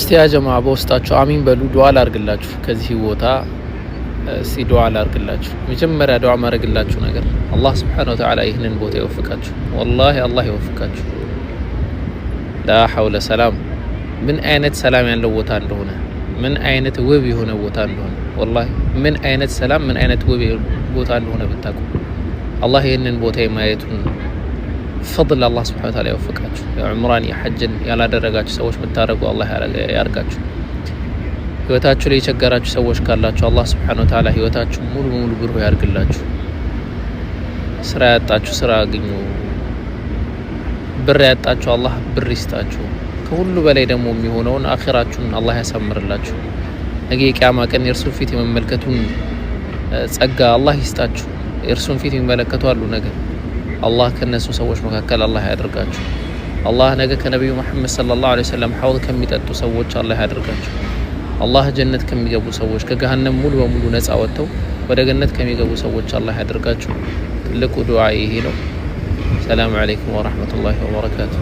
እስቲ ያ ጀማ በውስጣችሁ አሚን በሉ። ዱዓ ላርግላችሁ ከዚህ ቦታ፣ እስቲ ዱዓ ላርግላችሁ። መጀመሪያ ዱዓ ማድረግላችሁ ነገር አላህ سبحانه وتعالى ይህንን ቦታ ይወፍቃችሁ። ወላሂ አላህ ይወፍቃችሁ። لا حول ሰላም፣ ምን አይነት ሰላም ያለው ቦታ እንደሆነ፣ ምን አይነት ውብ የሆነ ቦታ እንደሆነ፣ ወላሂ ምን አይነት ሰላም፣ ምን አይነት ውብ ቦታ እንደሆነ ብታውቁ። አላህ ይህንን ቦታ የማየቱን ፈድል አላህ سبحانه وتعالى ይወፍቃችሁ። የዑምራን የሐጅን ያላደረጋችሁ ሰዎች የምታደርጉ አላህ ያርጋችሁ። ህይወታችሁ ላይ የቸገራችሁ ሰዎች ካላችሁ አላህ سبحانه وتعالى ህይወታችሁ ሙሉ በሙሉ ብሩህ ያርግላችሁ። ስራ ያጣችሁ ስራ አግኙ። ብር ያጣችሁ አላህ ብር ይስጣችሁ። ከሁሉ በላይ ደግሞ የሚሆነውን አኺራችሁን አላህ ያሳምርላችሁ። ነገ የቂያማ ቀን የእርሱን ፊት የመመልከቱን ጸጋ አላህ ይስጣችሁ። የእርሱን ፊት የሚመለከቱ አሉ ነገ። አላህ ከነሱ ሰዎች መካከል አላህ ያደርጋችሁ። አላህ ነገ ከነቢዩ መሐመድ صلى الله عليه وسلم ሐውድ ከሚጠጡ ሰዎች አላህ ያደርጋችሁ። አላህ ጀነት ከሚገቡ ሰዎች፣ ከገሃነም ሙሉ በሙሉ ነጻ ወጥተው ወደ ገነት ከሚገቡ ሰዎች አላህ ያደርጋችሁ። ትልቁ ዱዓ ይሄ ነው። ሰላም አለይኩም ወራህመቱላሂ ወበረካቱ።